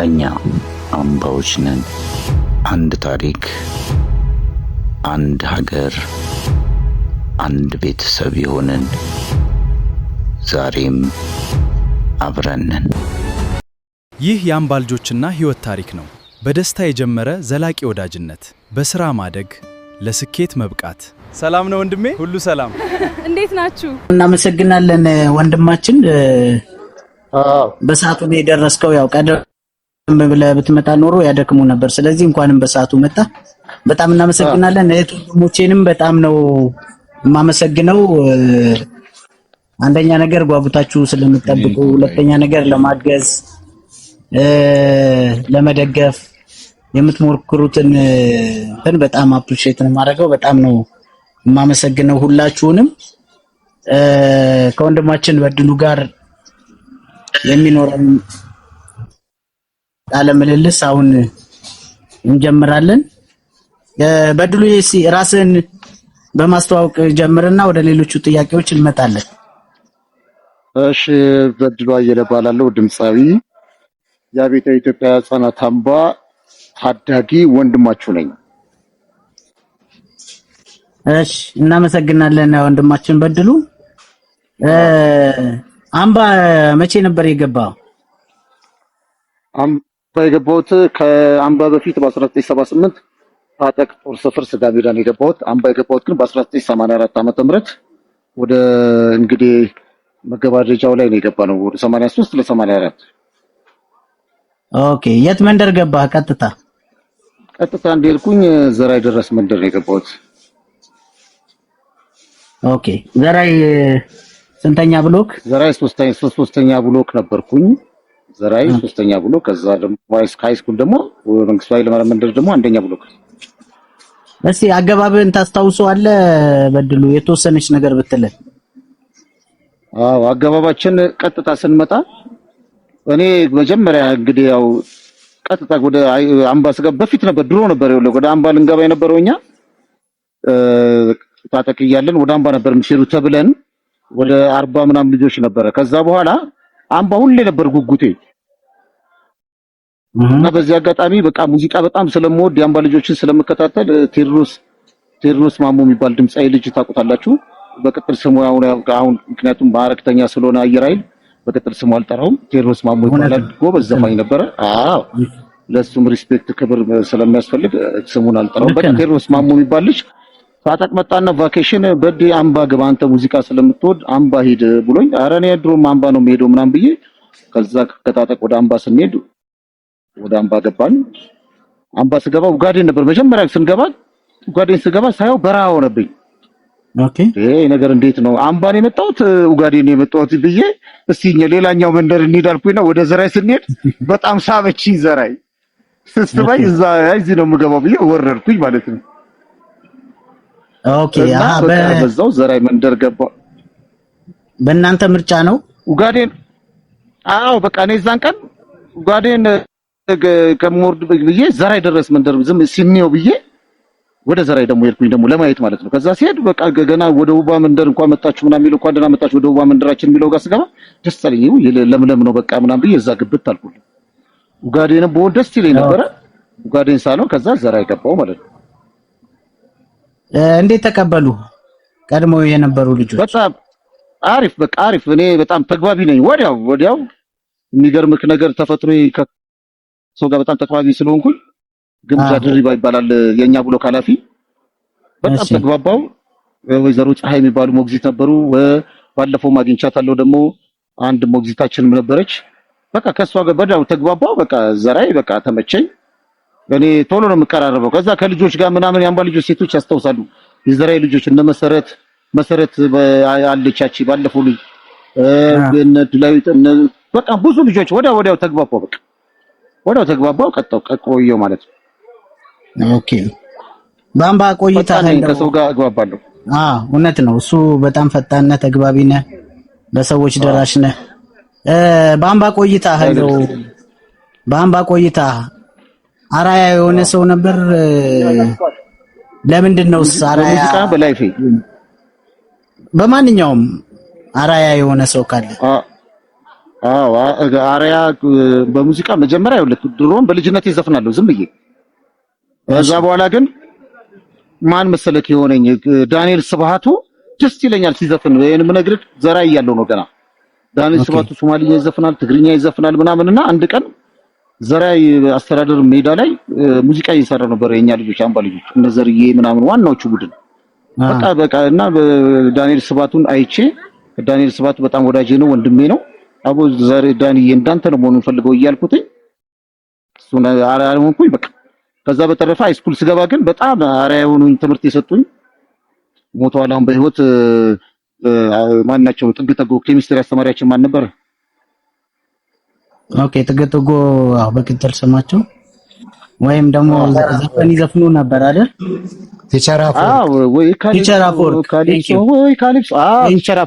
እኛ አምባዎች ነን። አንድ ታሪክ፣ አንድ ሀገር፣ አንድ ቤተሰብ የሆንን ዛሬም አብረን ነን። ይህ የአምባ ልጆችና ሕይወት ታሪክ ነው። በደስታ የጀመረ ዘላቂ ወዳጅነት፣ በሥራ ማደግ፣ ለስኬት መብቃት። ሰላም ነው ወንድሜ፣ ሁሉ ሰላም። እንዴት ናችሁ? እናመሰግናለን ወንድማችን፣ በሰዓቱ ነው የደረስከው። ያው ቀደም ብለህ ብትመጣ ኖሮ ያደክሙ ነበር። ስለዚህ እንኳንም በሰዓቱ መጣ። በጣም እናመሰግናለን። እህት ወንድሞቼንም በጣም ነው የማመሰግነው። አንደኛ ነገር ጓጉታችሁ ስለምትጠብቁ፣ ሁለተኛ ነገር ለማገዝ ለመደገፍ የምትሞክሩትን እንትን በጣም appreciate ነው የማደርገው። በጣም ነው የማመሰግነው ሁላችሁንም። ከወንድማችን በድሉ ጋር የሚኖረን ቃለ ምልልስ አሁን እንጀምራለን። በድሉ ራስን በማስተዋወቅ ጀምርና ወደ ሌሎቹ ጥያቄዎች እንመጣለን። እሺ፣ በድሉ አየለ እባላለሁ። ድምፃዊ፣ የአቤተ ኢትዮጵያ ሕጻናት አምባ ታዳጊ ወንድማችሁ ነኝ። እሺ፣ እናመሰግናለን ወንድማችን በድሉ። አምባ መቼ ነበር የገባው? አምባ የገባሁት ከአምባ በፊት በ1978 ታጠቅ ጦር ሰፈር ስጋ ሜዳ ነው የገባሁት። አምባ የገባሁት ግን በ1984 ዓመተ ምህረት ወደ እንግዲህ መገባደጃው ላይ ነው የገባነው፣ ወደ 83 ለ84። Okay፣ የት መንደር ገባህ? ቀጥታ ቀጥታ እንደሄድኩኝ ዘራይ ደረስ መንደር ነው የገባሁት። Okay፣ ዘራይ ስንተኛ block? ዘራይ ሶስተኛ block ነበርኩኝ። ዘራይ ሶስተኛ block፣ ከዛ ደግሞ high school ደግሞ መንግስቱ ኃይለማርያም መንደር ደግሞ አንደኛ block። እስቲ አገባብህን ታስታውሰዋለህ በድሉ? የተወሰነች ነገር ብትለን። አዎ፣ አገባባችን ቀጥታ ስንመጣ እኔ መጀመሪያ እንግዲህ ያው ቀጥታ ወደ አምባ ስገባ በፊት ነበር፣ ድሮ ነበር ይኸውልህ፣ ወደ አምባ ልንገባ የነበረው እኛ ታጠቅ እያለን ወደ አምባ ነበር የምትሄዱ ተብለን ወደ 40 ምናምን ልጆች ነበረ። ከዛ በኋላ አምባ ሁሌ ነበር ጉጉቴ እና በዚህ አጋጣሚ በቃ ሙዚቃ በጣም ስለምወድ የአምባ ልጆችን ስለምከታተል ቴዎድሮስ ማሞ የሚባል ድምፃዊ ልጅ ታውቁታላችሁ። በቅጥል ስሙ አሁን ምክንያቱም ማዕረግተኛ ስለሆነ አየር ኃይል በቅጥል ስሙ አልጠራውም። ቴዎድሮስ ማሞ ይባላል። ጎበዝ ዘፋኝ ነበረ። አዎ፣ ለሱም respect ክብር ስለሚያስፈልግ ስሙን አልጠራውም። በቃ ቴዎድሮስ ማሞ የሚባል ልጅ ታጠቅ መጣና vacation በዴ አምባ ግባ አንተ ሙዚቃ ስለምትወድ አምባ ሂድ ብሎኝ፣ ኧረ እኔ ድሮም አምባ ነው የምሄደው ምናምን ብዬ ከዛ ከታጠቅ ወደ አምባ ስንሄድ ወደ አምባ ገባን። አምባ ስገባ ኡጋዴን ነበር መጀመሪያ ስንገባ። ኡጋዴን ስገባ ሳየው በረሃ ሆነብኝ። Okay፣ ይሄ ነገር እንዴት ነው አምባን የመጣሁት ኡጋዴን የመጣሁት ብዬ እስቲ ሌላኛው መንደር እንሂድ አልኩኝና ወደ ዘራይ ስንሄድ በጣም ሳበችኝ። ዘራይ ስትባይ እዛ እዚህ ነው የምገባው ብዬ ወረድኩኝ ማለት ነው። Okay፣ አሃ፣ በዛው ዘራይ መንደር ገባ። በእናንተ ምርጫ ነው ኡጋዴን? አዎ፣ በቃ እኔ እዛን ቀን ኡጋዴን ከምወርድ ብዬ ዘራይ ደረስ መንደር ዝም ሲኒዮ ብዬ ወደ ዘራይ ደግሞ ሄድኩኝ ደግሞ ለማየት ማለት ነው። ከዛ ሲሄድ በቃ ገና ወደ ውባ መንደር እንኳን መጣችሁ ምናምን የሚለው እንኳን ደህና መጣችሁ ወደ ውባ መንደራችን የሚለው ጋር ስገባ ደስ አለኝ። ለምለም ነው በቃ ምናምን ብዬ እዛ ግብት አልኩልኝ። ኡጋዴንም ብሆን ደስ ይለኝ ነበረ። ኡጋዴን ሳለው ከዛ ዘራይ ገባው ማለት ነው። እንዴት ተቀበሉ ቀድሞ የነበሩ ልጆች? በጣም አሪፍ፣ በቃ አሪፍ። እኔ በጣም ተግባቢ ነኝ። ወዲያው ወዲያው የሚገርምክ ነገር ተፈጥሮ ከሰው ጋር በጣም ተግባቢ ስለሆንኩኝ ግምጃ ድሪባ ይባላል የኛ block ኃላፊ። በጣም ተግባባው። ወይዘሮ ፀሐይ የሚባሉ ሞግዚት ነበሩ። ባለፈው አግኝቻታለሁ። ደግሞ አንድ ሞግዚታችንም ነበረች። በቃ ከሷ ጋር በዳው ተግባባው። በቃ ዘራይ በቃ ተመቸኝ። እኔ ቶሎ ነው የምቀራረበው። ከዛ ከልጆች ጋር ምናምን የአምባ ልጆች ሴቶች ያስታውሳሉ። የዘራይ ልጆች እነ መሰረት መሰረት አለቻች ባለፈው ልጅ እነ ድላዊት እነ በቃ ብዙ ልጆች ወዲያው ወዲያው ተግባባው። በቃ ወዲያው ተግባባው። ቀጣው ቆየው ማለት ነው። Okay፣ በአምባ ቆይታ ከሰው ጋር እግባባለሁ። አዎ፣ እውነት ነው እሱ በጣም ፈጣን ነህ፣ ተግባቢ ነህ፣ ለሰዎች ደራሽ ነህ። በአምባ ቆይታ እንደው በአምባ ቆይታ አራያ የሆነ ሰው ነበር? ለምንድን ነው አራያ? በ life ኤ በማንኛውም አራያ የሆነ ሰው ካለ። አዎ አርያ በሙዚቃ መጀመሪያ ይኸውልህ ድሮም በልጅነቴ ዘፍናለሁ ዝም ብዬ። ከዛ በኋላ ግን ማን መሰለክ የሆነኝ ዳንኤል ስብሃቱ ደስ ይለኛል ሲዘፍን። ይሄን የምነግርህ ዘራ እያለሁ ነው ገና። ዳንኤል ስብሃቱ ሶማሊኛ ይዘፍናል፣ ትግርኛ ይዘፍናል ምናምን እና አንድ ቀን ዘራይ አስተዳደር ሜዳ ላይ ሙዚቃ እየሰራ ነበር የኛ ልጆች አምባ ልጆች እነ ዘርዬ ምናምን ዋናዎቹ ቡድን በቃ በቃ እና ዳንኤል ስብሃቱን አይቼ፣ ዳንኤል ስብሃቱ በጣም ወዳጄ ነው፣ ወንድሜ ነው። አቦ ዛሬ ዳንዬ እንዳንተ ነው መሆኑን ፈልገው እያልኩትኝ እሱን አርአያ ሆንኩኝ። በቃ ከዛ በተረፈ high school ስገባ ግን በጣም አርአያ የሆኑኝ ትምህርት የሰጡኝ ሞተዋል። አሁን በህይወት ማን ናቸው? ጥግ ተጎ ኬሚስትሪ አስተማሪያችን ማን ነበር? Okay ጥግ ጥጎ አዎ፣ በቅጽል ስማቸው ወይም ደግሞ ዘፈን ይዘፍኑ ነበር አይደል? Teacher አፈወርቅ። አዎ ወይ ካሊፕሶ Teacher አፈወርቅ። ካሊፕሶ ወይ ካሊፕሶ። አዎ teacher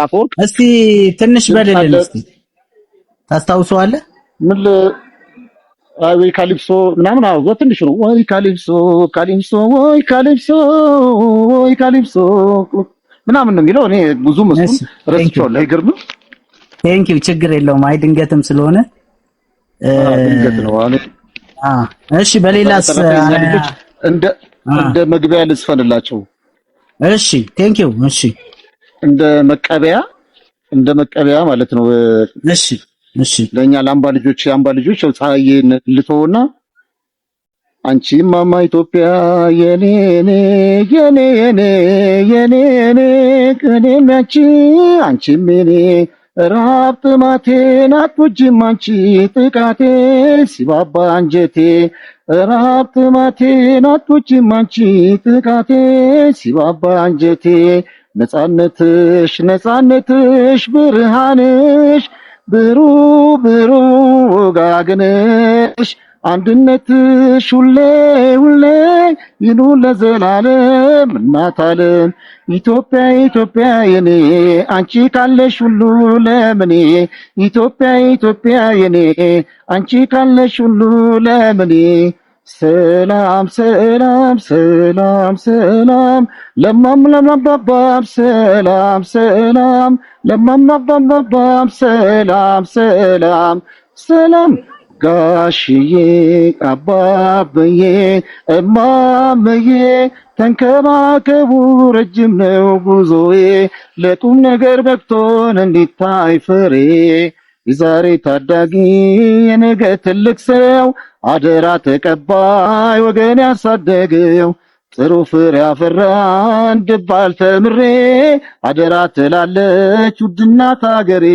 አፈወርቅ። እስቲ ትንሽ በልልን እስቲ ታስታውሰዋለህ? ምን ወይ ካሊፕሶ ምናምን። አዎ በትንሹ ነው። ወይ ካሊፕሶ ካሊፕሶ ወይ ካሊፕሶ ወይ ካሊፕሶ ምናምን ነው የሚለው። እኔ ብዙም እሱን ረስቼዋለሁ። አይገርምም? Thank you፣ ችግር የለውም። አይ ድንገትም ስለሆነ ድንገት ነው። እሺ፣ በሌላስ እንደ እንደ መግቢያ ልዝፈንላቸው። እሺ፣ thank you። እሺ፣ እንደ መቀበያ እንደ መቀበያ ማለት ነው። እሺ፣ እሺ። ለኛ ለአምባ ልጆች የአምባ ልጆች ፀሐዬን ልተውና አንቺ ማማ ኢትዮጵያ የኔ የኔ የኔ የኔ የኔ እኔም ያንቺ አንቺም የኔ ራብ ጥማቴን አትወጂም አንቺ ጥቃቴ ሲባባ አንጀቴ ራብ ጥማቴን አትወጂም አንቺ ጥቃቴ ሲባባ አንጀቴ ነፃነትሽ ነፃነትሽ ብርሃንሽ ብሩህ ብሩህ ወጋገንሽ አንድነትሽ ሁሌ ሁሌ ይኑር ለዘላለም እናት ዓለም ኢትዮጵያ ኢትዮጵያ የኔ አንቺ ካለሽ ሁሉ ለምኔ ኢትዮጵያ ኢትዮጵያ የኔ አንቺ ካለሽ ሁሉ ለምኔ ሰላም ሰላም ሰላም ሰላም ለማም ለማባባም ሰላም ሰላም ለማም አባባም ሰላም ሰላም ሰላም ጋሽዬ አባብዬ እማምዬ ተንከባከቡ ረጅም ነው ጉዞዬ ለቁም ነገር በቅቶን እንዲታይ ፍሬ የዛሬ ታዳጊ የነገ ትልቅ ሰው አደራ ተቀባይ ወገን ያሳደገው ጥሩ ፍሬ አፈራ እንድባል ተምሬ አደራ ትላለች ውድ እናት ሀገሬ።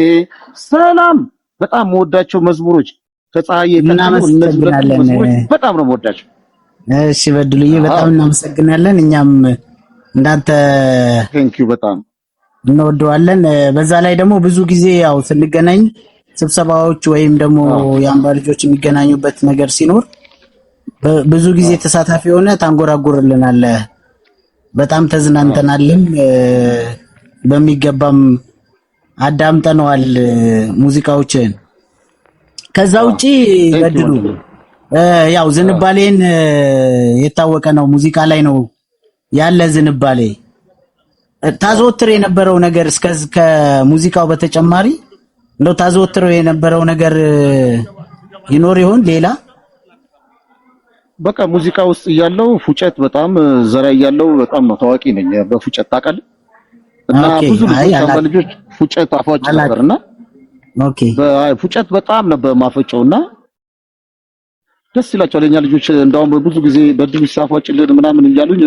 ሰላም። በጣም መወዳቸው መዝሙሮች ከፀሐይ እናመሰግናለን። በጣም ነው የምወዳቸው። እሺ በድሉዬ በጣም እናመሰግናለን። እኛም እንዳንተ Thank you በጣም እንወደዋለን። በዛ ላይ ደግሞ ብዙ ጊዜ ያው ስንገናኝ ስብሰባዎች ወይም ደግሞ የአምባ ልጆች የሚገናኙበት ነገር ሲኖር ብዙ ጊዜ ተሳታፊ የሆነ ታንጎራጉርልናለህ። በጣም ተዝናንተናልም፣ በሚገባም አዳምጠነዋል ሙዚቃዎችን። ከዛ ውጪ በድሉ ያው ዝንባሌን የታወቀ ነው፣ ሙዚቃ ላይ ነው ያለ ዝንባሌ። ታዘወትር የነበረው ነገር እስከ ከሙዚቃው በተጨማሪ እንደው ታዘወትረው የነበረው ነገር ይኖር ይሆን ሌላ? በቃ ሙዚቃ ውስጥ እያለው ፉጨት በጣም ዘራ እያለው በጣም ነው ታዋቂ ነኝ በፉጨት ታውቃለህ። እና ብዙ ልጆች አምባ ልጆች ፉጨት አፏጭ ነበርና okay ፉጨት በጣም ነበር ማፈጨውና ደስ ይላቸዋል የኛ ልጆች። እንደውም ብዙ ጊዜ በድሉ ሲያፏጭልን ምናምን እያሉኝ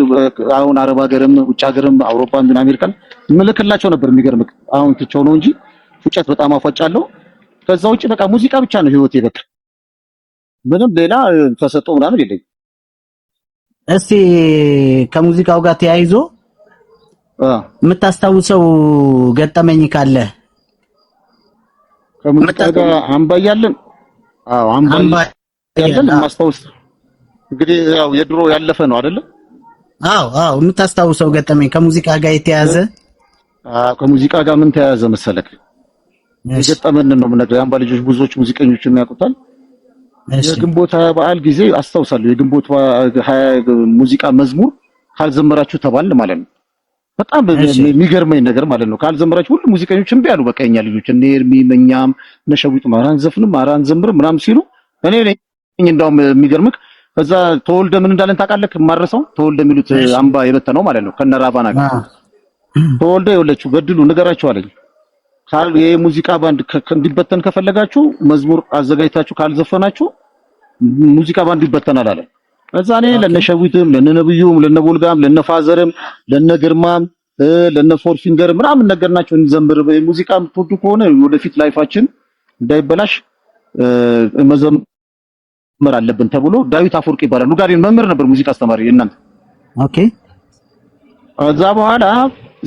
አሁን አረብ ሀገርም ውጭ ሀገርም አውሮፓም አሜሪካን ምልክላቸው ነበር። የሚገርምህ አሁን ትቼው ነው እንጂ ፉጨት በጣም አፏጫለሁ። ከዛ ውጭ በቃ ሙዚቃ ብቻ ነው ህይወቴ። በቃ ምንም ሌላ ተሰጥኦ ምናምን የለኝም። እስቲ ከሙዚቃው ጋር ተያይዞ የምታስታውሰው ገጠመኝ ካለ? ከሙዚቃ ጋር አምባ እያለን፣ አዎ አምባ እያለን የማስታውስ እንግዲህ ያው የድሮ ያለፈ ነው አይደለ? አዎ አዎ፣ የምታስታውሰው ገጠመኝ ከሙዚቃ ጋር የተያዘ። አዎ ከሙዚቃ ጋር ምን ተያያዘ መሰለክ? የገጠመንን ነው የምነግርህ። የአምባ ልጆች ብዙዎች ሙዚቀኞች የሚያውቁታል። የግንቦት 20 በዓል ጊዜ አስታውሳለሁ። የግንቦት 20 ሙዚቃ መዝሙር ካልዘመራችሁ ተባልን ማለት ነው። በጣም የሚገርመኝ ነገር ማለት ነው። ካልዘመራችሁ ሁሉ ሙዚቀኞች እምቢ አሉ። በቃ የኛ ልጆች እነ ኤርሚ እኛም እነ ሸዊጡም ኧረ አንዘፍንም ኧረ አንዘምርም ምናምን ሲሉ እኔ ነኝ እንደውም የሚገርምክ ከዛ ተወልደ ምን እንዳለን ታውቃለህ? የማረሰው ተወልደ የሚሉት አምባ የበተነው ማለት ነው ከነራቫና ጋር ተወልደ የወለችው በድሉ ንገራቸው አለኝ። የሙዚቃ ባንድ እንዲበተን ከፈለጋችሁ መዝሙር አዘጋጅታችሁ ካልዘፈናችሁ ሙዚቃ ባንዱ ይበተናል አለ። ከዛ እኔ ለነሸዊትም ለነነብዩም ለነቦልጋም ለነፋዘርም ለነግርማም ለነፎርፊንገር ምናምን ነገርናቸው እንዘምር፣ ሙዚቃ የምትወዱ ከሆነ ወደፊት life ኣችን እንዳይበላሽ መዘመር አለብን ተብሎ ዳዊት አፈወርቅ ይባላል። ሉጋሪን መምህር ነበር፣ ሙዚቃ አስተማሪ የእናንተ። Okay። ከዛ በኋላ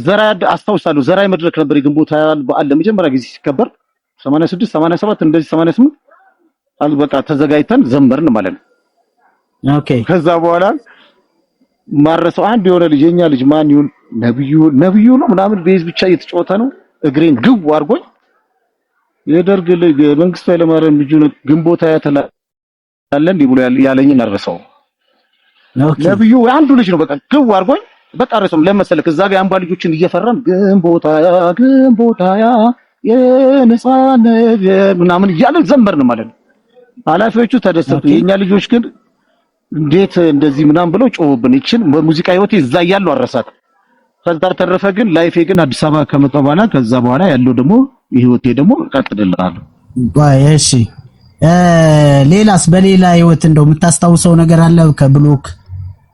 ዘራይ አስታውሳለሁ፣ ዘራይ መድረክ ነበር የግንቦት ሃያ በዓል ለመጀመሪያ ጊዜ ሲከበር 86 87 እንደዚህ 88 በቃ ተዘጋጅተን ዘመርን ማለት ነው። Okay። ከዛ በኋላ ማረሰው አንድ የሆነ ልጅ የኛ ልጅ ማን ይሁን ነብዩ ነው ምናምን bass ብቻ እየተጫወተ ነው። እግሬን ግው አድርጎኝ የደርግ ልጅ መንግስቱ ኃይለማርያም ልጁ ግንቦት ሃያ ትላለህ እንዲህ ብሎ ያለኝን አረሰው። Okay። ነብዩ አንዱ ልጅ ነው በቃ ግው አድርጎኝ በቃ አረሰው። ለመሰለክ እዛ ጋር የአምባ ልጆችን እየፈራን ግንቦት ሃያ ግንቦት ሃያ የነጻነት ምናምን እያለ ዘመርን ማለት ነው። ኃላፊዎቹ ተደሰቱ። የኛ ልጆች ግን እንዴት እንደዚህ ምናምን ብለው ጮሁብን። ይችን በሙዚቃ ህይወቴ እዛ እያለሁ አረሳት። ከዛ ተረፈ ግን life ኤ ግን አዲስ አበባ ከመጣሁ በኋላ ከዛ በኋላ ያለው ደግሞ ህይወቴ ደግሞ እቀጥልልሃለሁ። እሺ ሌላስ በሌላ ህይወት እንደው የምታስታውሰው ነገር አለ? ከብሎክ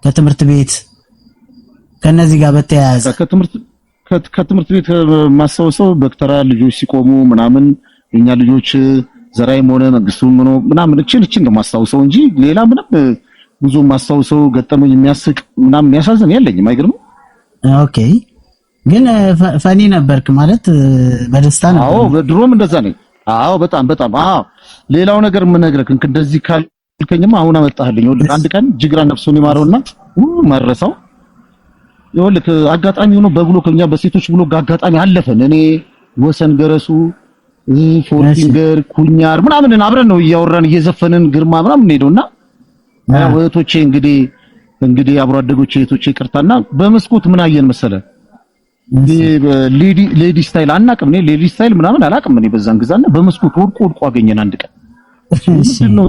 ከትምህርት ቤት ከነዚህ ጋር በተያያዘ ከትምህርት ቤት የማስታውሰው በክተራ ልጆች ሲቆሙ ምናምን የኛ ልጆች ዘራይም ሆነ መንግስቱም ሆነ ምናምን እችን ነው የማስታውሰው እንጂ ሌላ ምንም ብዙ የማስታውሰው ገጠመኝ የሚያስቅ ምናምን የሚያሳዝን የለኝም። አይገርምም? Okay። ግን funny ነበርክ ማለት በደስታ ነበር። አዎ በድሮም እንደዛ ነኝ። አዎ በጣም በጣም አዎ። ሌላው ነገር የምነግርህ እንደዚህ ካልከኝማ አሁን አመጣህልኝ። ይኸውልህ አንድ ቀን ጅግራ ነፍሱን ይማረውና መረሰው ይኸውልህ አጋጣሚ ሆኖ በብሎክ እኛ በሴቶች ብሎክ አጋጣሚ አለፈን። እኔ ወሰን ገረሱ ፎርቲንገር ኩኛር ምናምን አብረን ነው እያወራን እየዘፈንን ግርማ ምናምን ሄደውና እህቶቼ እንግዲህ አብሮ አደጎቼ እህቶቼ ይቅርታና በመስኮት ምን አየን መሰለ lady style አናውቅም። እኔ lady style ምናምን አላውቅም እኔ በዛን ጊዜና በመስኮት ወድቆ ወድቆ አገኘን አንድ ቀን። ምንድነው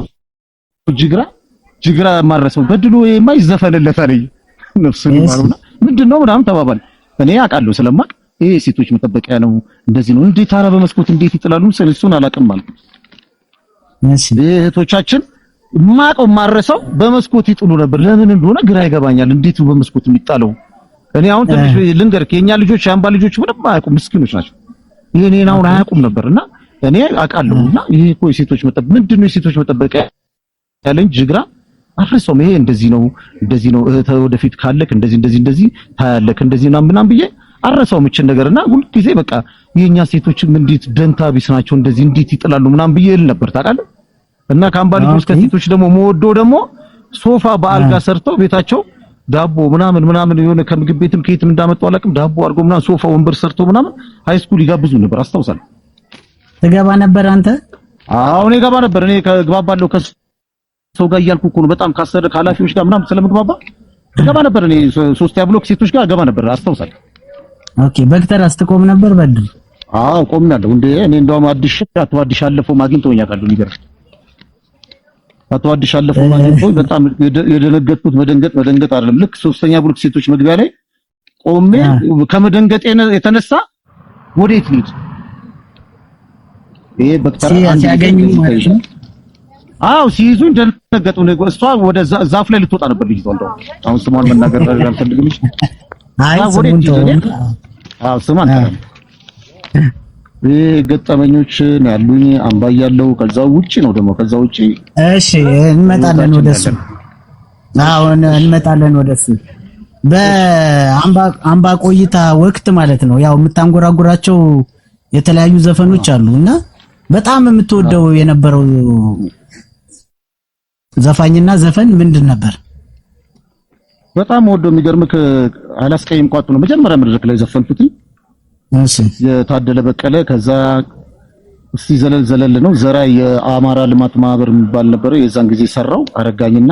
ጅግራ ማረሰው በድሎ የማይዘፈንለት አለኝ ነፍሱን ይማሩና ምንድነው ምናምን ተባባል። እኔ አውቃለሁ ስለማውቅ ይሄ ሴቶች መጠበቂያ ነው እንደዚህ ነው። እንዴት ኧረ በመስኮት እንዴት ይጥላሉ? እሱን አላውቅም ማለት ነው። እሺ እህቶቻችን ማቀው ማረሰው በመስኮት ይጥሉ ነበር። ለምን እንደሆነ ግራ ይገባኛል። እንዴት ነው በመስኮት የሚጣለው? እኔ አሁን ትንሽ ልንገርክ፣ የኛ ልጆች የአምባ ልጆች ምንም አያውቁም፣ ምስኪኖች ናቸው። ይሄን አሁን አያውቁም ነበርና እኔ አውቃለሁ። እና ይሄ እኮ የሴቶች መጠበቂያ ምንድነው የሴቶች መጠበቂያ ያለኝ ጅግራ አፍርሶም ይሄ እንደዚህ ነው እንደዚህ ነው እህት ወደፊት ካለክ እንደዚህ እንደዚህ እንደዚህ ታያለክ እንደዚህ ምናምን ምናምን ብዬ አረሳውም እችን ነገርና ሁልጊዜ በቃ የኛ ሴቶችም እንዴት ደንታ ቢስ ናቸው እንደዚህ እንዴት ይጥላሉ ምናምን ብዬ እል ነበር ታውቃለህ። እና ከአምባ ልጆች ከሴቶች ደግሞ መወዶ ደግሞ ሶፋ በአልጋ ሰርተው ቤታቸው ዳቦ ምናምን ምናምን የሆነ ከምግብ ቤትም ከየትም እንዳመጡ አላውቅም። ዳቦ አድርጎ ምናምን ሶፋ ወንበር ሰርተው ምናምን high school ይጋብዙ ነበር አስታውሳለሁ። ትገባ ነበር አንተ? አዎ እኔ ገባ ነበር። እኔ ከግባባለሁ ከሰው ጋር እያልኩ እኮ ነው። በጣም ካሰረ ከኃላፊዎች ጋር ምናምን ስለምግባባ ገባ ነበር። እኔ ሶስተኛ ብሎክ ሴቶች ጋር ገባ ነበር አስታውሳለሁ። Okay። በክተራ ስትቆም ነበር በድል? አዎ ቆሜያለሁ። እንዴ እኔ እንደውም አዲስ አቶ አዲስ አለፈው አግኝተውኝ ያውቃሉ። የሚገርም አቶ አዲስ አለፈው አግኝተውኝ በጣም የደነገጥኩት መደንገጥ አይደለም። ልክ ሶስተኛ ብሎክ ሴቶች መግቢያ ላይ ቆሜ ከመደንገጤ የተነሳ ወዴት ልሂድ? ይሄ በክተራ አንድ ሲያገኙ ማለት ነው። አዎ ሲይዙኝ ደነገጡ። እሷ ወደ ዛፍ ላይ ልትወጣ ነበር ልጅቷ። እንደው አሁን ስሟን መናገር አልፈልግም። አይ ስሙን ተው። አዎ ስሟን ተው። ይሄ ገጠመኞች ነው ያሉኝ። አምባ እያለሁ ከዛ ውጪ ነው ደግሞ ከዛ ውጪ። እሺ እንመጣለን ወደሱ። አዎ እንመጣለን ወደሱ። በአምባ አምባ ቆይታ ወቅት ማለት ነው ያው የምታንጎራጉራቸው የተለያዩ ዘፈኖች አሉ እና በጣም የምትወደው የነበረው ዘፋኝና ዘፈን ምንድን ነበር? በጣም ወደው የሚገርምህ አላስቀይም ቋጡ ነው መጀመሪያ መድረክ ላይ ዘፈንኩት። እሺ የታደለ በቀለ ከዛ እስቲ ዘለል ዘለል ነው። ዘራ የአማራ ልማት ማህበር የሚባል ነበረ። የዛን ጊዜ ሰራው አረጋኝና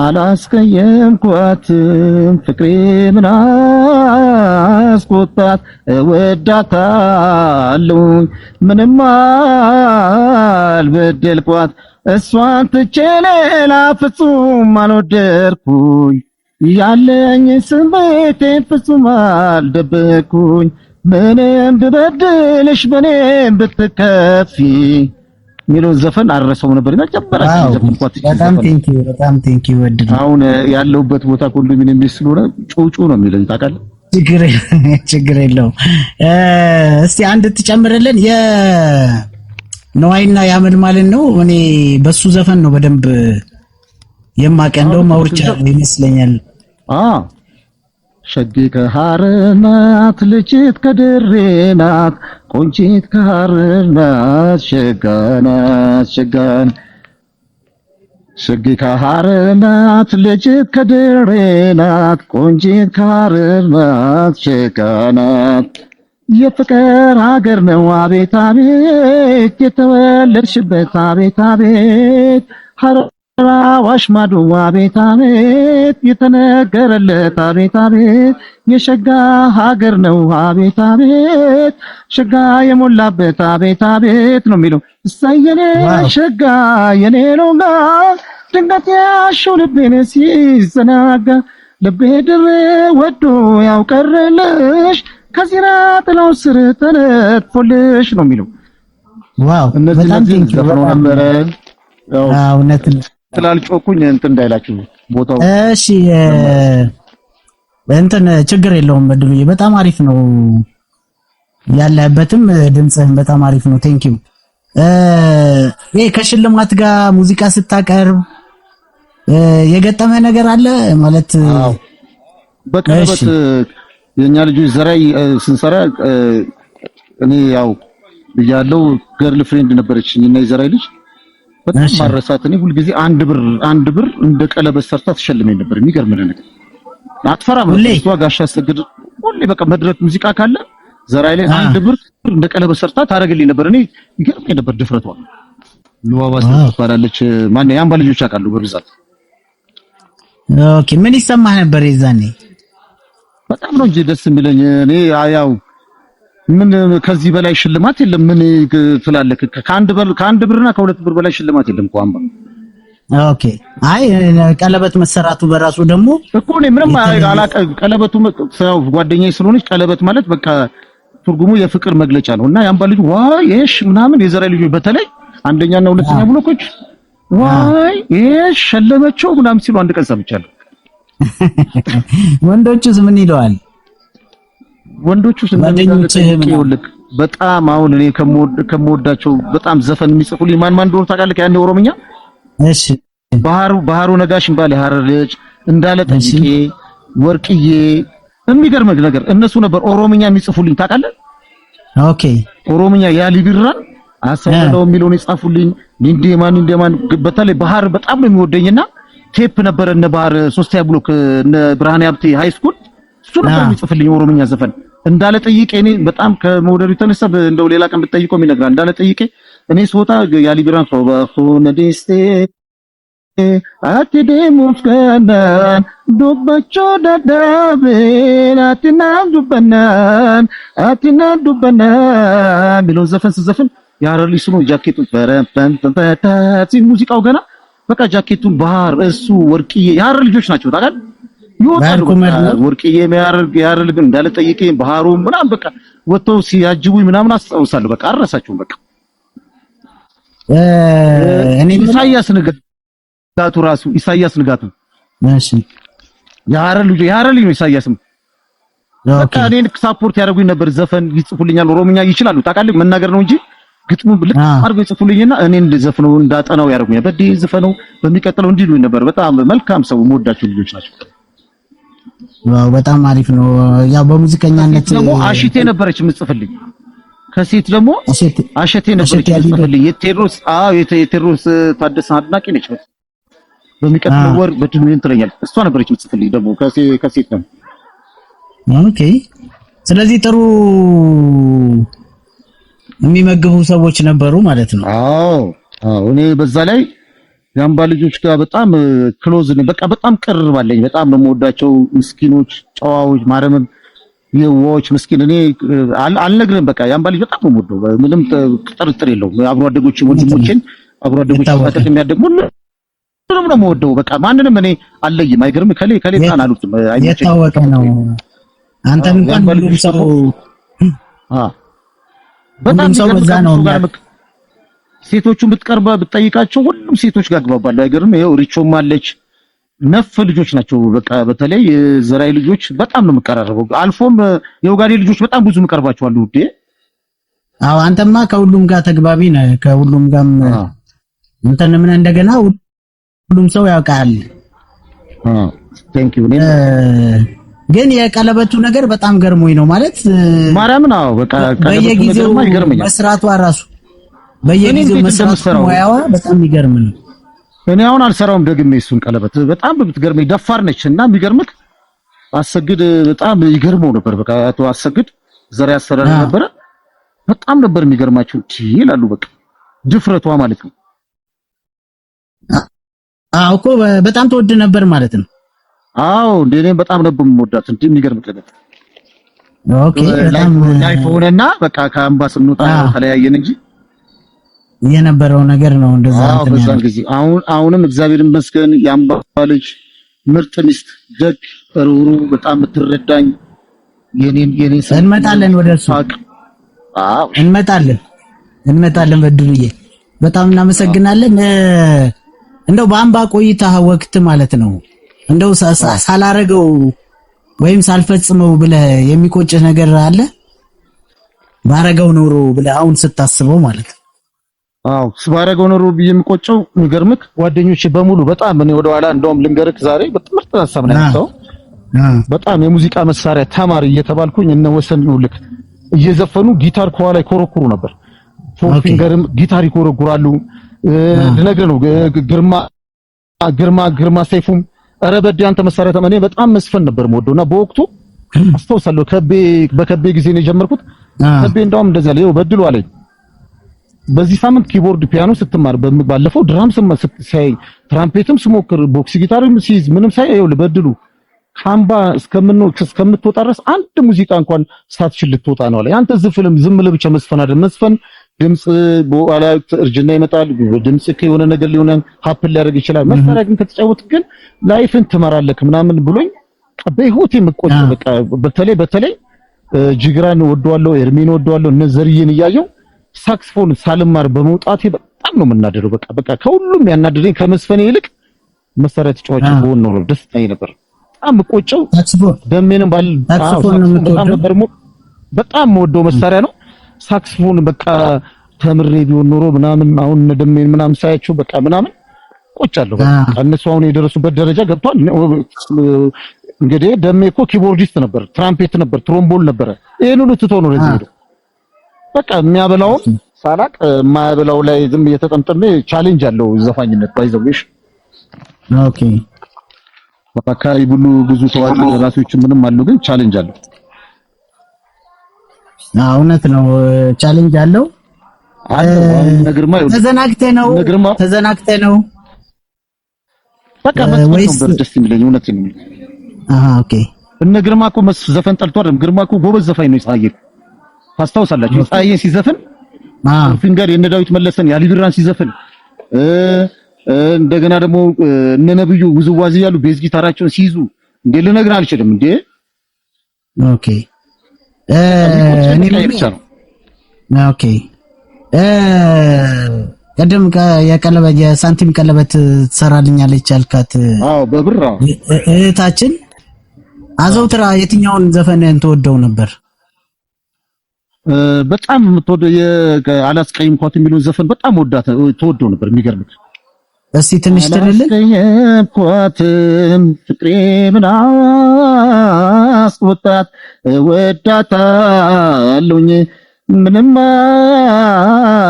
አላስቀየምኳትም ፍቅሬ ምን አስቆጣት እወዳታለሁ ምንም አልበደልኳት እሷን ትቼ ሌላ ፍጹም አልወደድኩኝ ያለኝ ስሜቴን ፍጹም አልደበቅኩኝ ምንም ብበድልሽ በኔም ብትከፊ የሚለውን ዘፈን አልረሳውም ነበር። መጀመሪያ ዘፈንኳት። በጣም thank you፣ በጣም thank you። ወድድ አሁን ያለሁበት ቦታ ኮንዶሚኒየም ቤት ስለሆነ ጩጩ ነው የሚለኝ ታውቃለህ። ችግር የለውም። እስቲ አንድ ትጨምርልን የነዋይና ያመልማልን ነው። እኔ በሱ ዘፈን ነው በደንብ የማውቀው፣ እንደውም አውርቻለሁ ይመስለኛል። አዎ ሸጌ ከሐረር ናት፣ ልጅት ከድሬ ናት፣ ቆንጂት ከሐረር ናት፣ ሸጋ ናት ሸጋ ሸጌ ከሐረር ናት፣ ልጅት ከድሬ ናት፣ ቆንጂት ከሐረር ናት፣ ሸጋ ናት። የፍቅር ሀገር ነው አቤት አቤት የተወለድሽበት አቤት አቤት ሐረር አዋሽ ማዶ አቤት አቤት የተነገረለት አቤት አቤት የሸጋ ሀገር ነው አቤት አቤት ሸጋ የሞላበት አቤት አቤት ነው የሚለው። እሰይ የኔ ሸጋ የኔ ነው ጋ ድንገት ያሸው ልቤን ሲዘናጋ ልቤ ድሬ ወዶ ያውቀረልሽ ከዚራ ጥላው ስር ተነጥፎልሽ ነው የሚለው። Wow እነዚህ እነዚህ ዘፍነው ነበረ። ያው እውነት ስላልጮኩኝ እንትን እንዳይላችሁ ቦታው። እሺ እንትን ችግር የለውም። እድሉዬ በጣም አሪፍ ነው ያለህበትም ድምፅህም በጣም አሪፍ ነው። Thank you። ይሄ ከሽልማት ጋር ሙዚቃ ስታቀርብ የገጠመ ነገር አለ ማለት? አዎ በቀለበት የኛ ልጆች ዘራይ ስንሰራ እኔ ያው ብያለው girlfriend ነበረችኝ እና የዘራይ ልጅ በጣም ማረሳት እኔ ሁልጊዜ አንድ ብር እንደ ቀለበት ሰርታ ትሸልመኝ ነበር። የሚገርም ነገር አትፈራም እሷ ጋሻ አሰግድ ሁሌ በቃ መድረክ ሙዚቃ ካለ ዘራይ ላይ 1 ብር እንደ ቀለበት ሰርታ ታደርግልኝ ነበር። እኔ ይገርመኝ ነበር ድፍረቷ። ልዋባ ትባላለች። ማን የአምባ ልጆች ያውቃሉ በብዛት። Okay፣ ምን ይሰማህ ነበር የዛኔ? በጣም ነው እንጂ ደስ የሚለኝ። እኔ ያው ምን ከዚህ በላይ ሽልማት የለም። ምን ትላለህ? ከ1 ብር ከ1 ብርና ከ2 ብር በላይ ሽልማት የለም እኮ አምባ። Okay፣ አይ ቀለበት መሰራቱ በራሱ ደግሞ እኮ እኔ ምንም አላውቅም። ቀለበቱ ያው ጓደኛዬ ስለሆነች ቀለበት ማለት በቃ ትርጉሙ የፍቅር መግለጫ ነው እና የአምባ ልጅ ዋይ የሽ ምናምን የዘራይ ልጆች በተለይ አንደኛና ሁለተኛ ብሎኮች ዋይ የሽ ሸለመችው ምናምን ሲሉ አንድ ቀን ሰምቻለሁ። ወንዶቹስ ምን ይለዋል? ወንዶቹስ እንደሚልክ በጣም አሁን እኔ ከምወዳቸው በጣም ዘፈን የሚጽፉልኝ ማን ማን እንደሆነ ታውቃለህ? ያኔ ኦሮምኛ እሺ፣ ባህሩ ነጋሽ የሚባል የሐረር ልጅ፣ እንዳለ ጠይቄ፣ ወርቅዬ፣ የሚገርምህ ነገር እነሱ ነበር ኦሮምኛ የሚጽፉልኝ ታውቃለህ? Okay፣ ኦሮምኛ ያሊ ቢራን አሰበለው የሚለውን የጻፉልኝ ኒንዴማን ኒንዴማን። በተለይ ባህር በጣም ነው የሚወደኝና ቴፕ ነበረ እነ ባህር ሶስተኛ ብሎክ እነ ብርሃኔ ሀብቴ high school እሱ ነበር የሚጽፍልኝ ኦሮምኛ ዘፈን። እንዳለ ጠይቄ እኔ በጣም ከመውደዱ የተነሳ እንደው ሌላ ቀን ብትጠይቀው ይነግራል። እንዳለ ጠይቄ እኔ ስወጣ ያሊ ቢራን ሶባኹነ ዲስቴ አትደሙፍ ከናን ዱባቾ ዳዳቤን አትና ዱበናን አትና ዱበናን የሚለውን ዘፈን ስዘፍን የሐረር ልጅ ስሎ ጃኬቱን በረንፈንፈንፈታ ሲል ሙዚቃው ገና በቃ ጃኬቱን ባህር እሱ ወርቅዬ የሐረር ልጆች ናቸው ታውቃለህ። ይወጣሉ ወርቅዬ የሐረር ልጅ እንዳለ ጠይቄ ባህሩ ምናምን በቃ ወጥተው ሲያጅቡኝ ምናምን አስታውሳለሁ። በቃ አልረሳቸውም። በቃ እኔ ኢሳያስ ንጋቱ ራሱ ኢሳያስ ንጋቱ እሺ፣ የሐረር ልጅ የሐረር ልጅ ነው ኢሳያስም። በቃ እኔን support ያደርጉኝ ነበር። ዘፈን ይጽፉልኛል፣ ኦሮምኛ ይችላሉ ታውቃለህ። መናገር ነው እንጂ ግጥሙ ልክ አድርገው ይጽፉልኝና እኔ እንድዘፍነው እንዳጠናው ያደርጉኛል። በዲ ዝፈነው በሚቀጥለው እንዲሉኝ ነበር። በጣም መልካም ሰው የምወዳቸው ልጆች ናቸው። Wow በጣም አሪፍ ነው። ያው በሙዚቀኛነት ደግሞ አሽቴ ነበረች የምጽፍልኝ። ከሴት ደግሞ አሸቴ ነበረች የምጽፍልኝ። የቴዎድሮስ አዎ የቴዎድሮስ ታደሰ አድናቂ ነች። በሚቀጥለው ወር በድሉ ትለኛለች። እሷ ነበረች የምጽፍልኝ ደግሞ ከሴት ነው። Okay ስለዚህ ጥሩ የሚመግቡ ሰዎች ነበሩ ማለት ነው። አዎ አዎ። እኔ በዛ ላይ የአምባ ልጆች ጋር በጣም close ነኝ። በቃ በጣም ቅርብ አለኝ። በጣም ነው የምወዳቸው። ምስኪኖች፣ ጨዋዎች፣ ማርያምን የዋዎች ምስኪን። እኔ አልነግርህም። በቃ የአምባ ልጅ በጣም ነው የምወደው። ምንም ጥርጥር የለውም። አብሮ አደጎች ወንድሞቼን አብሮ አደጎች የታወቀ የሚያደግሙ ሁሉንም ነው የምወደው። በቃ ማንንም እኔ አልለይም። አይገርም ከሌ ከሌ ምናምን አሉትም። አይመቸኝም። የታወቀ ነው። አንተን እንኳን የአምባ ሁሉም ልጆች ሰው አዎ በጣም ሁሉም ሰው የሚገርም በዛ ነው ከብዙ ጋር የሚያውቅ። ሴቶቹን ብትቀርባ ብትጠይቃቸው ሁሉም ሴቶች ጋር ግባባለሁ። አይገርም? ይኸው ሪቾም አለች። ነፍ ልጆች ናቸው። በቃ በተለይ የዘራይ ልጆች በጣም ነው የምቀራረበው። አልፎም የውጋዴ ልጆች በጣም ብዙ የምቀርባቸው አሉ። ውዴ አዎ አንተማ ከሁሉም ጋር ተግባቢ ነህ። ከሁሉም ጋርም እንትን ምን እንደገና ሁሉም ሰው ያውቃል። Thank you። እኔም ግን የቀለበቱ ነገር በጣም ገርሞኝ ነው ማለት ማርያምን። አዎ በቃ ቀለበቱ በየጊዜው ነገርማ ይገርመኛል። መስራቷ ራሱ በየጊዜው እንዴት መስራቱ እንደምሰራው ሙያዋ በጣም የሚገርም ነው። እኔ አሁን አልሰራውም ደግሜ እሱን ቀለበት። በጣም ብትገርመኝ ደፋር ነች እና የሚገርምክ አሰግድ በጣም ይገርመው ነበር። በቃ አቶ አሰግድ ዘር ያሰራር ነበረ። በጣም ነበር የሚገርማቸው ይላሉ። በቃ ድፍረቷ ማለት ነው። አዎ እኮ በጣም ተወድ ነበር ማለት ነው። አዎ እንደ እኔም በጣም ነበር የምወዳት። እንደ የሚገርም ቀለበት Okay በጣም life ሆነና በቃ ከአምባ ስንወጣ ተለያየን እንጂ የነበረው ነገር ነው እንደዛ አዎ እንትን በዛን ያለው። ጊዜ አሁን አሁንም እግዚአብሔር ይመስገን የአምባ ልጅ ምርጥ ሚስት፣ ደግ፣ ሩህሩህ፣ በጣም የምትረዳኝ የኔን እንመጣለን ወደ እሱ አዎ እንመጣለን እንመጣለን። በድሉዬ በጣም እናመሰግናለን። እንደው በአምባ ቆይታ ወቅት ማለት ነው እንደው ሳላረገው ወይም ሳልፈጽመው ብለህ የሚቆጭህ ነገር አለ? ባረገው ኖሮ ብለህ አሁን ስታስበው ማለት ነው። አዎ ባረገው ኖሮ ብዬ የምቆጨው የሚገርምክ ጓደኞቼ በሙሉ በጣም እኔ ወደኋላ እንደውም ልንገርክ ዛሬ በጣም ምርጥ ሀሳብ ነው ያነሳው። በጣም የሙዚቃ መሳሪያ ተማሪ እየተባልኩኝ እነ ወሰን ልክ እየዘፈኑ ጊታር ከኋላ ይኮረኩሩ ነበር። Four finger ም ጊታር ይኮረኩራሉ። ልነግርህ ነው ግርማ ግርማ ግርማ ሰይፉም ኧረ በዴ አንተ መሳሪያ ተማሪ። እኔ በጣም መስፈን ነበር የምወደውና በወቅቱ አስታውሳለሁ ከቤ በከቤ ጊዜ ነው የጀመርኩት። ከቤ እንደውም እንደዚህ አለ፣ ይኸው በድሉ አለኝ በዚህ ሳምንት keyboard ፒያኖ ስትማር ባለፈው drum ሳይ ትራምፔትም ስሞክር box ጊታርም ሲይዝ ምንም ሳይ ይኸውልህ በድሉ ካምባ እስከምትወጣ ድረስ አንድ ሙዚቃ እንኳን ሳትችል ልትወጣ ነው አለ። አንተ ዝፍልም ዝም ብለህ ብቻ መስፈን አይደል፣ መስፈን ድምጽ በኋላ እርጅና ይመጣል። ድምጽ የሆነ ነገር ሊሆን happen ሊያደርግ ይችላል። መሳሪያ ግን ከተጫወት ግን life ን ትመራለህ ምናምን ብሎኝ በህይወቴ የምቆጨው በቃ በተለይ በተለይ ጅግራን ወደዋለሁ፣ ኤርሚን ወደዋለሁ፣ እነ ዘርዬን እያየው ሳክስፎን ሳልማር በመውጣቴ በጣም ነው የምናደደው። በቃ በቃ ከሁሉም ያናደደኝ ከመስፈኔ ይልቅ መሳሪያ ተጫዋች ብሆን ነው ደስተኛ ነበር። በጣም የምቆጨው ደሜንም ባል ሳክስፎን ነው በጣም ነበር በጣም የምወደው መሳሪያ ነው ሳክስፎን። በቃ ተምሬ ቢሆን ኖሮ ምናምን አሁን እነ ደሜን ምናምን ሳያቸው በቃ ምናምን ቆጫለሁ። በቃ እነሱ አሁን የደረሱበት ደረጃ ገብቷል። እንግዲህ ደሜ እኮ keyboardist ነበር፣ ትራምፔት ነበር፣ trombone ነበረ። ይሄን ሁሉ ትቶ ነው ለዚህ ሄደው። በቃ የሚያበላውን ሳላቅ የማያበላው ላይ ዝም እየተጠምጠመ challenge አለው ዘፋኝነት by the way። Okay በአካባቢ ሁሉ ብዙ ታዋቂ ደራሲዎች ምንም አሉ፣ ግን challenge አለው። አዎ እውነት ነው፣ challenge አለው። ተዘናግተህ ነው ተዘናግተህ ነው በቃ መስፈን ነበር ደስ የሚለኝ እውነት ነው። አሃ okay። እነ ግርማ እኮ ዘፈን ጠልቶ አይደለም። ግርማ እኮ ጎበዝ ዘፋኝ ነው። ይጻየ ታስታውሳላችሁ? ይጻየ ሲዘፍን finger የነ ዳዊት መለሰን የአሊ ቢራን ሲዘፍን እንደገና ደግሞ እነ ነብዩ ውዝዋዜ ያሉ bass ጊታራቸውን ሲይዙ እንዴ ልነግርህ አልችልም። እንዴ Okay እኔ ብቻ ነው። Okay ቀደም የቀለበት የሳንቲም ቀለበት ትሰራልኛለች ያልካት አዎ፣ በብር እህታችን አዘውትራ የትኛውን ዘፈንህን ትወደው ነበር? በጣም የምትወደው የአላስቀይምኳት የሚለውን ዘፈን በጣም ወዳት ተወደው ነበር። የሚገርምህ እስቲ ትንሽ ትልልን። አላስቀየምኳትም ፍቅሬ ምን አስቆጣት፣ እወዳታለሁኝ ምንም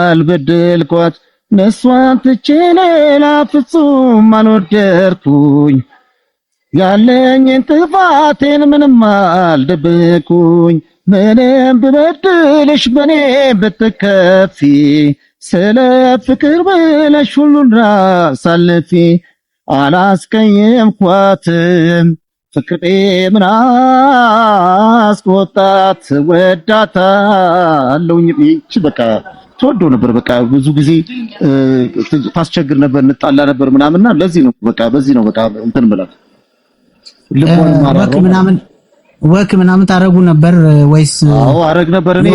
አልበደልኳት፣ እሷን ትቼ ሌላ ፍጹም አልወደድኩኝ፣ ያለኝን ጥፋቴን ምንም አልደበቅኩኝ፣ ምንም ብበድልሽ በኔ ብትከፊ ስለ ፍቅር ብለሽ ሁሉን አሳልፊ አላስቀየምኳትም ፍቅሬ ምን አስቆጣት ወዳታለሁኝ። ይህች በቃ ትወደው ነበር። በቃ ብዙ ጊዜ ታስቸግር ነበር፣ እንጣላ ነበር ምናምንና ለዚህ ነው በቃ በዚህ ነው በቃ እንትን ብላት ልቧን walk ምናምን walk ምናምን ታረጉ ነበር ወይስ? አዎ አረግ ነበር። እኔ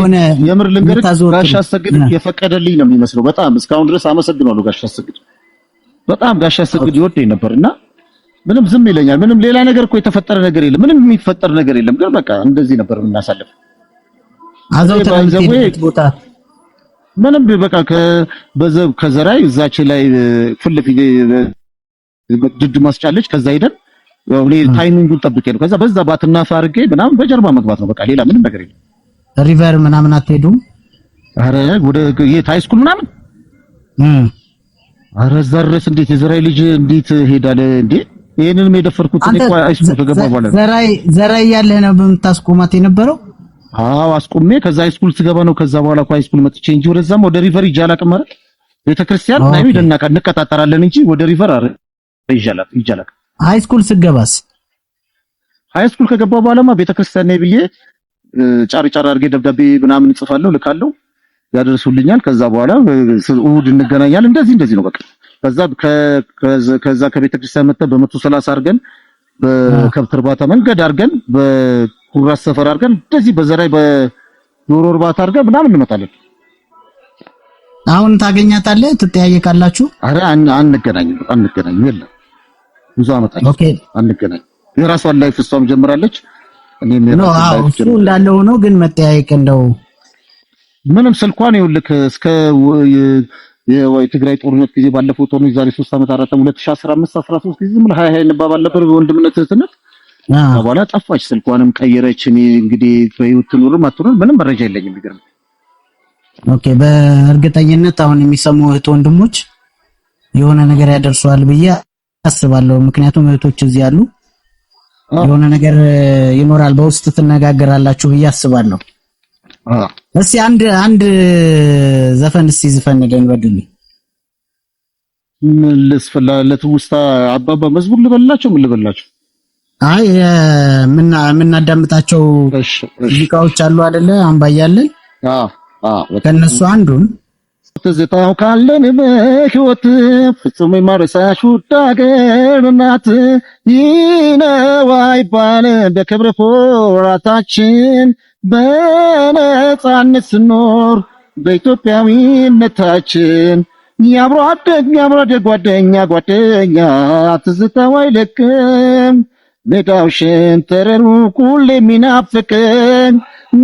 የምር ልንገርህ ጋሽ አሰግድ የፈቀደልኝ ነው የሚመስለው። በጣም እስካሁን ድረስ አመሰግናለሁ ጋሽ አሰግድ። በጣም ጋሽ አሰግድ ይወደኝ ነበርና ምንም ዝም ይለኛል። ምንም ሌላ ነገር እኮ የተፈጠረ ነገር የለም። ምንም የሚፈጠር ነገር የለም። ግን በቃ እንደዚህ ነበር የምናሳልፍ። አዘውትረን ቦታ ምንም በቃ ከበዘብ ከዘራይ እዛች ላይ ፊት ለፊት ድድ ማስጫለች። ከዛ ሄደን እኔ timing ኡን ጠብቄ ነው። ከዛ በዛ ባትና አድርጌ ምናምን በጀርባ መግባት ነው። በቃ ሌላ ምንም ነገር የለም። river ምናምን አትሄዱም? አረ ወደ የት high school ምናምን አረ እዛ ድረስ እንዴት የዘራይ ልጅ እንዴት ሄዳለ እንዴ? ይሄንንም የደፈርኩት እኔ እኮ high school ከገባ በኋላ ዘራይ ያለህ ነው በምታስቆማት የነበረው? አዎ አስቆሜ ከዛ high school ስገባ ነው። ከዛ በኋላ እኮ high school መጥቼ እንጂ ወደዛም ወደ river ሂጄ አላውቅም። አይደል ቤተክርስቲያን ላይ ደናቃ እንቀጣጠራለን እንጂ ወደ river አረ ሂጄ አላውቅም። high school ስገባስ? high school ከገባ በኋላማ ቤተክርስቲያን ነኝ ብዬ ጫር ጫር አድርጌ ደብዳቤ ምናምን እጽፋለሁ፣ ልካለሁ፣ ያደርሱልኛል። ከዛ በኋላ እሑድ እንገናኛለን። እንደዚህ እንደዚህ ነው በቃ። ከዛ ከዛ ከቤተክርስቲያን መጥተን በ130 አድርገን በከብት እርባታ መንገድ አድርገን በኩራስ ሰፈር አድርገን እንደዚህ በዘራይ በዶሮ እርባታ አድርገን ምናምን እንመጣለን። አሁን ታገኛታለህ? ትጠያየቃላችሁ? አረ አንገናኝም፣ አንገናኝም። የለም ብዙ አመጣች። okay አንገናኝም። የራሷን life እሷም ጀምራለች፣ እኔም የራሴን life እሱ እንዳለ ሆኖ ግን መጠያየቅ እንደው ምንም ስልኳን ይኸውልህ እስከ የትግራይ ጦርነት ጊዜ ባለፈው ጦርነት ዛሬ 3 ዓመት 4 ዓመት 2015 13 ጊዜ ዝም ብለህ hi hi እንባባል ነበር በወንድምነት እህትነት። በኋላ ጠፋች፣ ስልኳንም ቀየረች። እኔ እንግዲህ በህይወት ትኑርም አትኑርም ምንም መረጃ የለኝም። የሚገርምህ okay። በእርግጠኝነት አሁን የሚሰሙ እህት ወንድሞች የሆነ ነገር ያደርሰዋል ብዬ አስባለሁ። ምክንያቱም እህቶች እዚህ ያሉ የሆነ ነገር ይኖራል፣ በውስጥ ትነጋገራላችሁ ብዬ አስባለሁ። እስቲ አንድ ዘፈን እስቲ ዝፈንልን በድሉ። ምን ልስፈላ? ለትውስታ አባባ መዝሙር ልበላቸው? ምን ልበላቸው? አይ የምናዳምጣቸው ሙዚቃዎች አሉ አይደለ? አምባያለን ከነሱ አንዱን ትዝታው ካለን በሕይወት ፍጹም የማረሳሽ ውድ አገር እናት ይህ ነው አይባልም በክብር ኩራታችን በነፃነት ስኖር በኢትዮጵያዊነታችን የአብሮ አደግ የአብሮ አደግ ጓደኛ ጓደኛ ትዝታው አይለቅም ሜዳው ሸንተረሩ ሁሌ የሚናፍቅን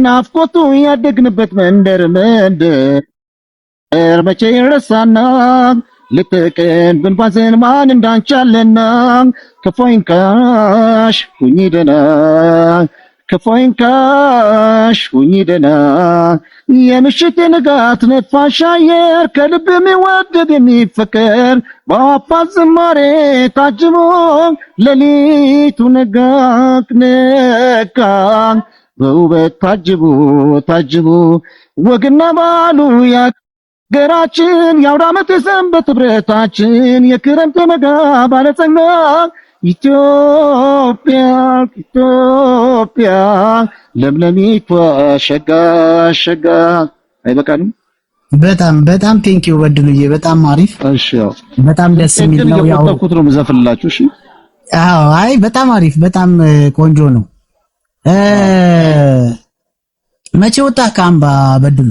ናፍቆቱ ያደግንበት መንደር መንደር መቼ ይረሳና ልትቅን ብንባዝን ማን እንዳንቻለና ክፉ አይንካሽ ሁኚ ደህና ክፉ አይንካሽ ሁኚ ደህና የምሽት ንጋት ነፋሻ አየር ከልብ የሚወደድ የሚፈቀር በአዋፋት ዝማሬ ታጅቦ ሌሊቱ ነጋ ነጋ በውበት ታጅቦ ታጅቦ ወግና ባህሉ ያገራችን የአውደ ዓመት የሰንበት ህብረታችን የክረምት የበጋ ባለጸጋ ኢትዮጵያ ኢትዮጵያ ለምለሚቷ ሸጋ ሸጋ። አይበቃንም? በጣም በጣም thank you በድሉዬ፣ በጣም አሪፍ። እሺ ያው በጣም ደስ የሚል ነው። ያው እየቆጠብኩት ነው የምዘፍንላችሁ። እሺ አዎ፣ አይ በጣም አሪፍ፣ በጣም ቆንጆ ነው። መቼ ወጣህ ከአምባ በድሉ?